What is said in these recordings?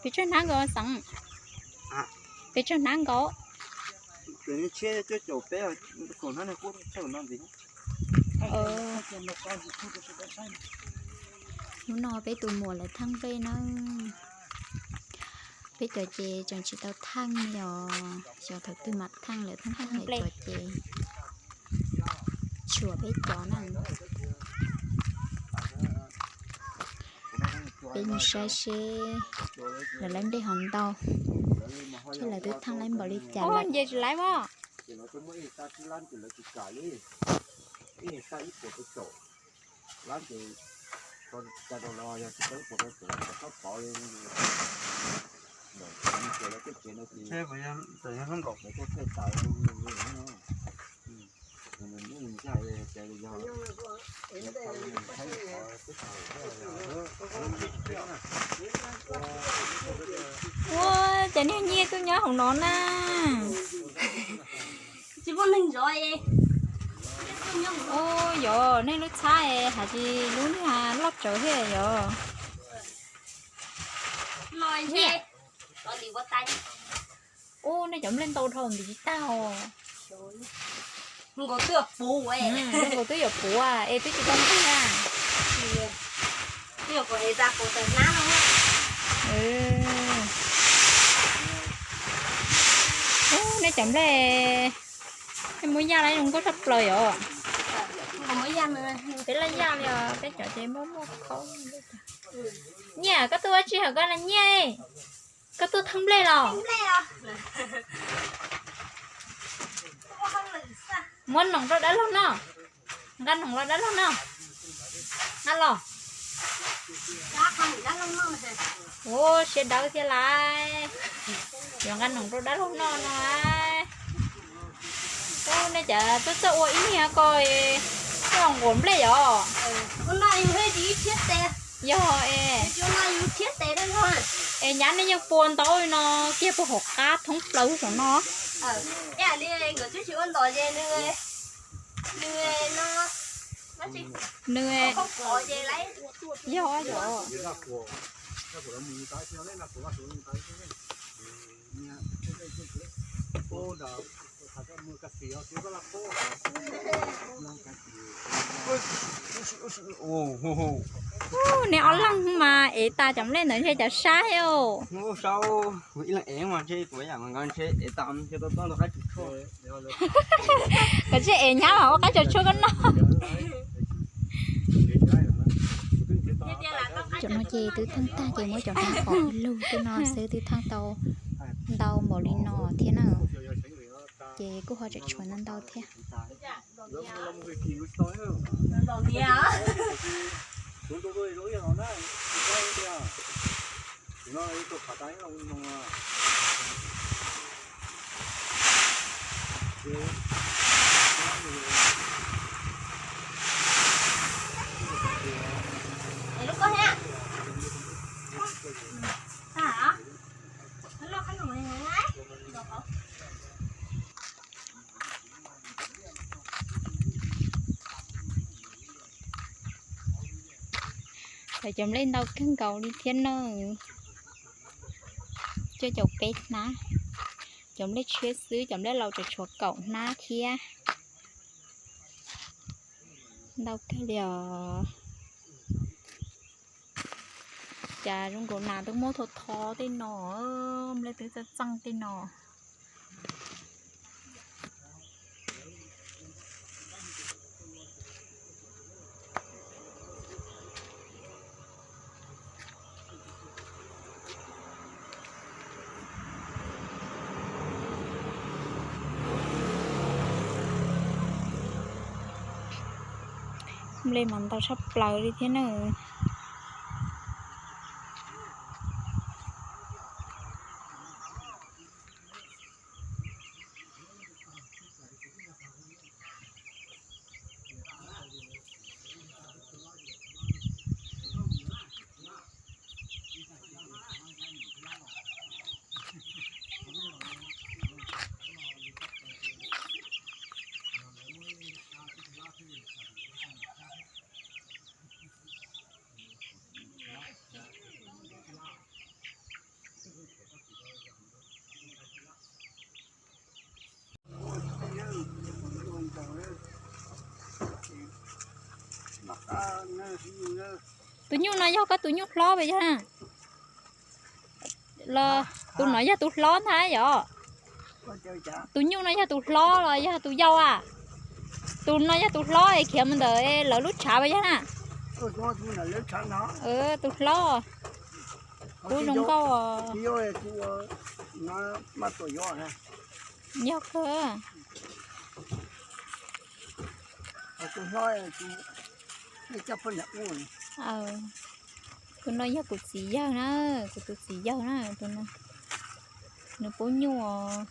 Pes tsawg hnab nkaus xeev? Pes tsawg hnab nkaus? Hnub no peb tus muam lawv thaij nplej na. Peb cov ces tseem tsis tau thaij li os, xyov thaum twg mam thaij, lawv thaij lawv cov ces tshuav peb cov na. Peb mus saib seb lawv lab nplej ho ntau, seb lawv twb thaij lab npaum li cas lawm. Nce tsis laiv mas. Ua cas niag nyiaj tuaj nyob hauv no na? Ua yog nej lub txhab hais tsis lub niag loj tsawv thiab yog. Ub, nej cov nplej ntau dhau nti tsis tag os. Zoo nkaus twb yuav puv es twb tsis tau nplej na. Ub, nej cov nplej, nej muab yaj lawm zoo nkauj tshaj plaws yom. Peb laj yaj li os, peb cov ces muaj muaj khaub. Nyiaj, koj tuaj ua tsi hauv ko na Nyiaj? Koj tuaj thawj nplej los? Muab noom rau dab laug noj. Nqa noom los dab laug noj. Nqa los. Ua siab dawb thiab lauj. Yuav nqa noom rau dab laug noj no. Ub, nej cas tuaj txawj ua ib niag ko, tuaj nquas nplej yom? Yog es, es nyab nej yeej pua ntaub li no kiag puag hauv qab thoob plaws saum no. Nws, yog yog. Ub, nej ob leeg mas ev tas cov nplej ntawd ntshe cov sab thiab os. Koj tsis ev nyab mas ua qaib tsaus tshuaj koj noj. Cov no ces twb theej tag ces muab cov hnab qhov lug tuaj no xwb twb theej tau ntau npaum li no thiab na. Ces kuj ho tseem tshuav ntau ntau thiab. Cov nplej ntau kawg nkaus li thiab na. Cuaj caum peb hnab. Cov nplej tshiab xwb, cov nplej laus tseem tshuav kaum hnab thiab. Ntau kawg li os. Cas zoo nkaus nas twb muab tho tho tej no, nplej twb txeej txeej tej no. Nplej mas ntau tshaj plaws li thiab na. Tus nyuj no yog koj tus nyuj hlob puas yog na? Los tus no yog tus hlob ntag yom? Tus nyuj no yog tus hlob los yog tus yau a? Tus no yog tus hlob es khiav mus ntawm lawv lub tshav puas yog na? Tus hlob. Kub zoo nkauj. Yog kawg. Tus no yog kuv txiv yawg na, kuv tus txiv yawg na, tus no. Nws pub nyuj os.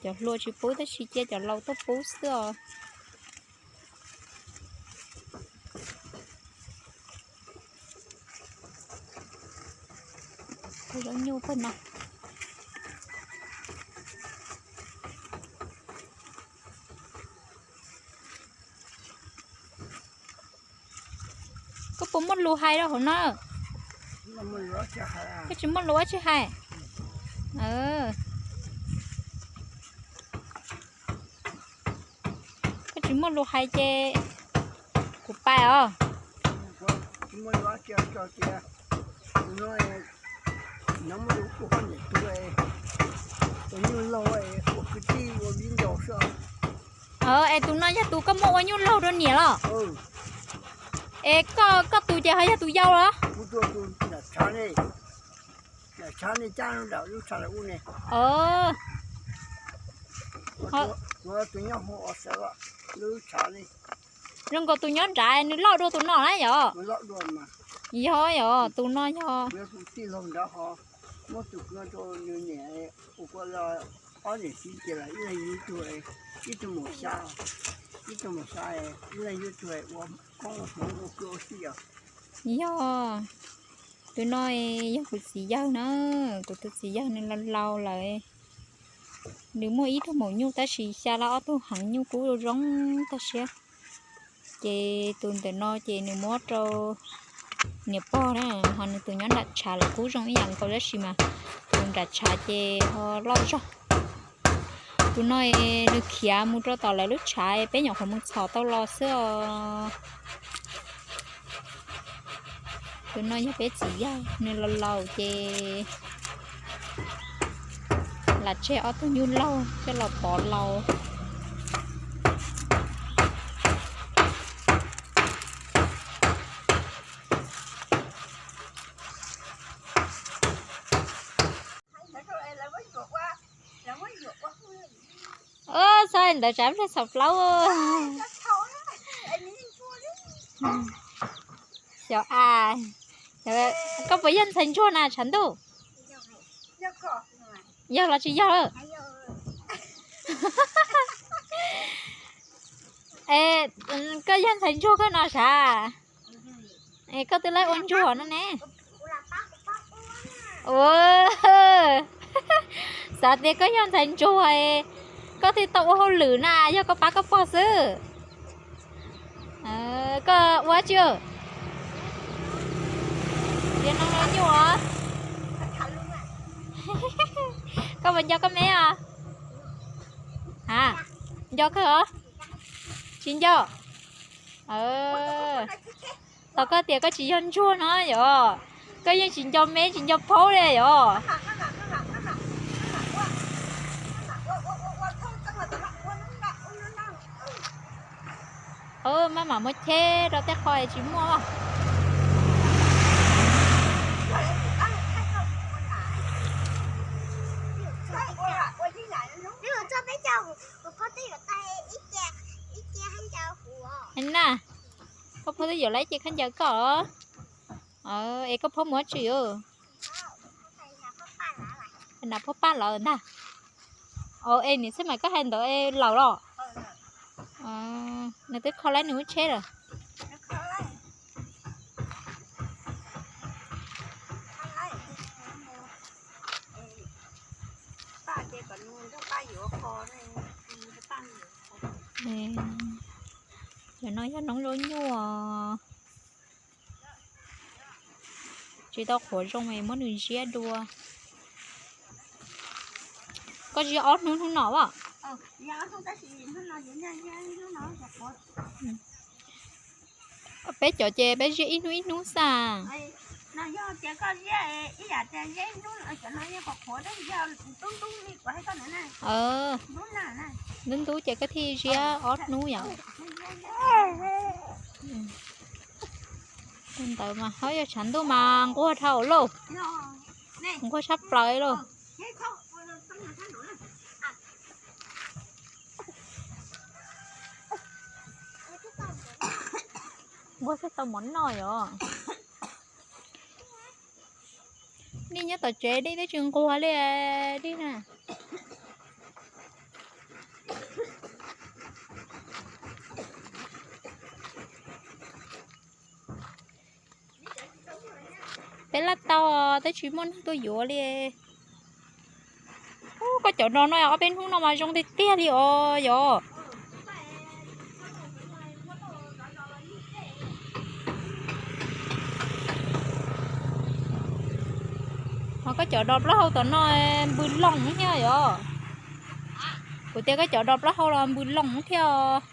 Cov hluas tsis pub tab sis cia cov laus tuaj pub xwb os. Zaub nyuj pag no. Koj puas muaj lus hais rau hauv no? Koj tsis muaj lus ua tsis hais. Koj tsis muaj lus hais ces kuv pais os. Es tus no yog tus koj muab ua nyuj laug rau niam los? Es koj, koj tus ces ho yog tus yau los? Zoo nkaus tus nyob nrad nws loj dua tus no na yom? Yog yom, tus no yog. Yog, tus no yog kuv txiv yawg na, kuv tus txiv yawg nws laus laus lawm. Nws muaj ib tug maum nyuj tab sis xya lab ob tug heev nyuj kub zoo tag siab. Ces tus ntawm no ces nws muab rau niam pog na, ho nws tus nyob nram tshav los kub zoo ib yam nkaus tab sis mas tus nram tshav ces ho loj zog. Tus no nws khiav mus rau tom lawv lub tshav peb nyuam qhuav mus txhom tau los xwb os. Tus no yog peb txiv yawg, nws laus laus ces lam tseg ob tug nyuj laug coj los pov laus. Txhob ntawd tsav nplej txhaum plaub. Xyov a, koj puas yog ntxhais ntsuag na tshav ntuj? Yog los tsis yog? Es koj yog ntxhais ntsuag koj no sav? Es koj twb laib ua ntsuag no ne. Xav tias koj yog ntxhais ntsuag, koj thiaj tau ua hauj lwm na, yog koj pab koj pog xwb. Koj ua tsi? Tiav no los nyuaj os. Koj puas nco koj me os? A, nco kawg os. Tsis nco. Tau koj tias koj tsis yog ntsuag no yom, koj yeej tsis nco me tsis nco phaub li yom. Maj mam muab cheb rau tej qho tsis muaj. Na, koj phob twb yuav lawv ib ce khaub ncaws koj. Es koj phob mus dab tsi? Nas phob paj lawm ntag. Es nim xwb mas koj hais ntawd laus los? Nws twb kho lawm nws lub tsheb lawm. Cov no yog noob zaub nyuj. Tsis tau qhuav zoo es muab nws ziab dua. Koj ziab ob hnub hnub no as? Hnub no, hnub no. Peb cov ces peb ziab ib hnub ib hnub xwb. Ntub ntub ces koj thiaj ziab ob hnub yom. Ntawd mas ho yog tshav ntuj mas nquag dhau lauj, nquag tshaj plaws lauj. Nquag xwb tau mov noj yom. Dej nyob tom tsev dej twb tsis nquag li, dej na. Peb laj tau, twb tsis muaj neeg tuaj yuav li. Ub, koj cov dos no ob peb hnub no mas zoo tiag tiag li os yom. Ho koj cov dos plaub hau tom no npws loo thiab yom. Kuv tias koj cov dos plaub hau los npws loo thiab os.